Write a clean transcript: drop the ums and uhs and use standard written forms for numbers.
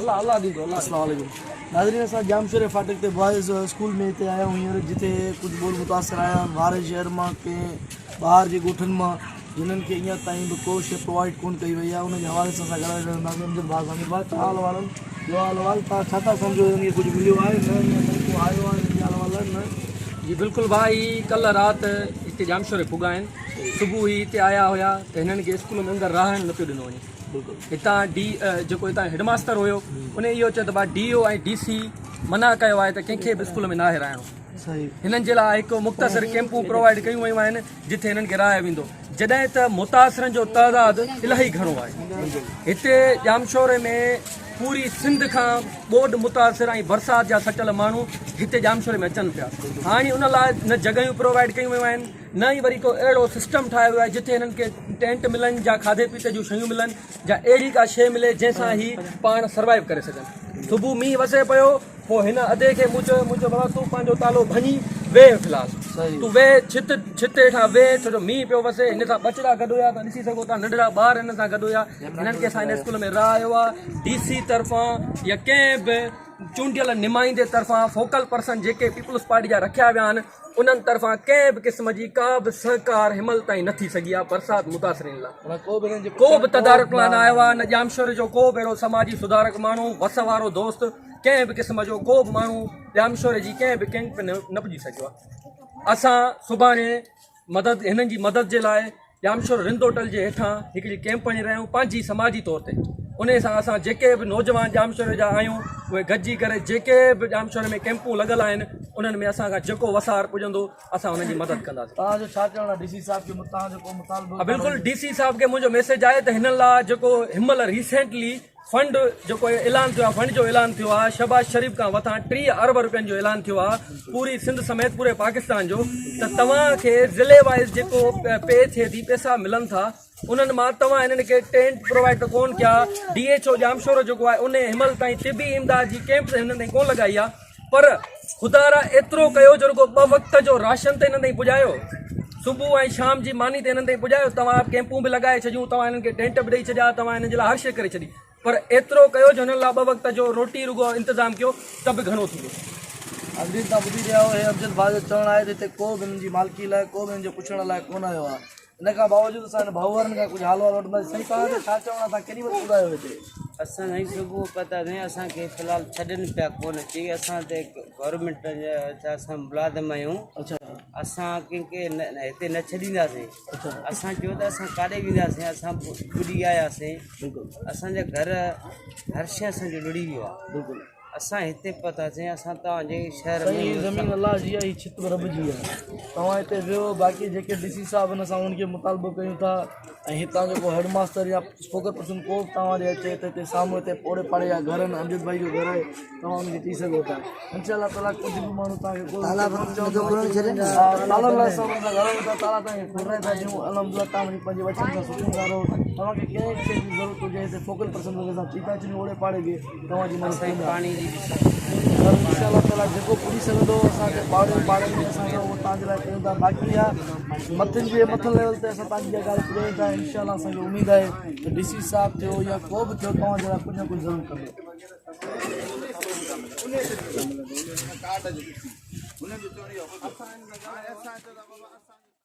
الله الله ڏيندو الله. اسلام عليڪم ناظرين اسان ڄامشوري ڦاٽڪ تي بوائز اسڪول ۾ هتي آيا آهيون هينئر جتي ڪجهه ٻوڏ متاثر آيا آهن وارهه شهر مان ڪنهن ٻاهر جي ڳوٺن مان جنھن کي اڃا تائين به ڪو شيء پرووائيڊ ڪونه ڪئي وئي آهي ان جي حوالي سان اسان ڳالهائي رهنداسين امجد ڀاء سان امجد ڀاء ڇا حال احوال آهن ٻيو حال احوال توهان ڇا ٿا سمجهو هنن کي ڪجهه مليو آهي نه اڃا تائين ڪو آيو آهي هنن جي حال احوال لاء نه. جي بلڪل ڀاء هي ڪلهه رات هتي ڄامشوري پڳا آهن صبح هي هتي آيا هيا ته هنن کي اسڪول ۾ اندر رهڻ نه پيو ڏنو وڃي هتان ڊي جيڪو هتان هيڊ ماستر هيو ان اهو چيو ته ڀاء ڊي او ۽ ڊي سي منع ڪيو آهي ته ڪنهن کي به اسڪول ۾ ناهي رهڻو هنن جي لاء هڪ مختصر ڪيمپون پرووائيڊ ڪيون ويون آهن جتي هنن کي رهايو ويندو جڏهن ته متاثرن جو تعداد الاهي گهڻو آهي هتي ڄامشوري ۾ پوري سنڌ کان ٻوڏ متاثر ۽ برسات جا سٽيل ماڻهو هتي ڄامشوري ۾ اچن پيا هاڻي ان لاء نه جڳهيون پرووائيڊ ڪيون ويون آهن نه ئي وري ڪو اهڙو سسٽم ٺاهيو ويو آهي جتي هنن کي ٽينٽ ملن جا کاڌي پيتي جون شيون ملن جا اهڙي ڪا شيء ملي جنهن سان هي پاڻ سروائيو ڪري سگهن صبح مينهن وسي پيو پوء هن ادي کي مون چيو، مون چيو بابا تون پنهنجو تالو ڀڃي ويهه في الحال تون ويهه ڇت ڇت هيٺان ويهه ڇو جو مينهن پيو وسي هن سان ٻچڙا گڏ هيا تان ڏسي سگهو ٿا ننڍڙا ٻار هن سان گڏ هيا هنن کي اسان هن اسڪول ۾ رهايو آ ڊي سي طرفان يا ڪنهن به چونڊيل نمائندي طرفان فوڪل پرسن جيڪي پيپلز پارٽي جا رکيا ويا آهن انهن طرفان ڪنهن به قسم جي ڪا به سهڪار هن مهل تائين نه ٿي سگهي آهي برسات متاثرين لاء ڪو به تدارڪ لاء نه آيو آهي نه ڄامشوري جو ڪو به اهڙو سماجي سڌارڪ ماڻهو وس وارو دوست ڪنهن به قسم جو ڪو به ماڻهو ڄامشوري جي ڪنهن به ڪيمپ ۾ نه پڄي سگهيو آهي اسان سڀاڻي مدد هنن جي مدد جي لاء ڄامشورو رند هوٽل جي هيٺان هڪڙي ڪيمپ هڻي رهيا آهيون پنهنجي سماجي طور تي انهي سان اسان جيڪي به نوجوان ڄامشوري جا آهيون اهي گڏجي ڪري جيڪي به ڄامشوري ۾ ڪيمپون لڳل آهن انهن ۾ اسان کان جيڪو وسار پڄندو اسان انهن جي مدد ڪنداسين. توهان جو ڇا چوڻ آهي ڊي سي صاحب کي توهان جو ڪو مطالبو ها بلڪل ڊي سي صاحب کي منهنجو ميسيج آهي ته هنن لاء جيڪو هن مهل ريسينٽلي فنڊ جيڪو اعلان ٿيو آهي فنڊ جو اعلان ٿيو آهي شهباز شريف کان وٿان 30 ارب روپين جو اعلان ٿيو آهي پوري سنڌ سميت پوري پاڪستان جو ته توهان کي ضلعي وائز جيڪو پي ٿئي ٿي پيسا ملن ٿا انهن مان توهان انهن کي ٽينٽ پرووائيڊ ته ڪون ڪيا ڊي ايڇ او ڄامشورو جيڪو آهي ان هن مهل تائين طبي امداد جي ڪيمپ هنن تائين ڪون لڳائي آهي پر خدارا ايترو ڪيو جو رڳو ٻه وقت جو راشن ته انهن تائين پڄايو. صبح ۽ شام جي ماني ته انهن تائين پڄايو. توهان ڪيمپون به لڳائي ڇڏيون، توهان انهن کي ٽينٽ به ڏئي ڇڏيا، توهان انهن جي لاء هر شيء ڪري ڇڏي. پر ايترو ڪيو جو انهن لاء ٻه وقت جو روٽي رڳو انتظام ڪيو ته به گهڻو ٿيندو. حاضرين توهان ٻڌي رهيا آهيو هي امجد ڀاء جو چوڻ آهي ته هتي ڪو به انهن جي مالڪي لاء ڪو به انهن جي پڇڻ لاء ڪونه آيو آهي. ان کان باوجود اسان هن ڀائو وارن کان ڪجهه حال احوال وٺنداسين سائين توهان جو ڇا چوڻ آهي توهان ڪيڏي مهل پڳا آهيو هتي. اسان سائين صبح پتا سائين اسان کي في الحال ڇڏن پيا ڪونه چي اسان ته گورنمينٽ جا اسان ملازم آهيون اسان ڪنهن کي هتي نه ڇڏينداسين اسان چيو ته اسان ڪاڏي وينداسين اسان ٻڏي آياسين اسان جا گهر هر شي اسان جو لڙي ويو آهي اسان هتي پهتاسين اسان توهان جي شهر ۾ سائين هي زمين الله جي آهي هي ڇت به رب جي آهي توهان هتي ويهو باقي جيڪي ڊي سي صاحب آهن اسان انهن کي مطالبو ڪيون ٿا ۽ هتان جو ڪو هيڊ ماستر يا فوڪل پرسن ڪو به توهان ڏي اچي ته هتي سامهون هتي اوڙي پاڙي جا گهر آهن امجد ڀائي جو گهر آهي توهان ان کي چئي سگهو ٿا انشاء الله تعالي ڪجهه به ماڻهو توهان کي ڪو تالا لاء اسان انهن سان ڳالهايون ٿا تالا توهان کي کولرائي ٿا ڏيون الحمدلله توهان وڃي پنهنجي ٻچن سان سڪون سان رهو توهان کي ڪنهن شيء جي ضرورت هجي هتي فوڪل پرسن وغيره سان چئي ٿا ڇڏيون اوڙي پاڙي کي توهان جي مدد ڪندا پر انشاء الله تعالي جيڪو پڄي سگهندو اسان کي پاڙي پاڙي ۾ اسان کان اهو توهان جي لاء ڪيون ٿا باقي اها مٿن جي مٿن ليول تي اسان توهان جي اها ڳالهه پڄايون ٿا انشاء الله اسان کي اميد آهي ته ڊي سي صاحب ٿيو يا ڪو به ٿيو توهان جي لاء ڪجهه نه ڪجهه ضرور ڪندو.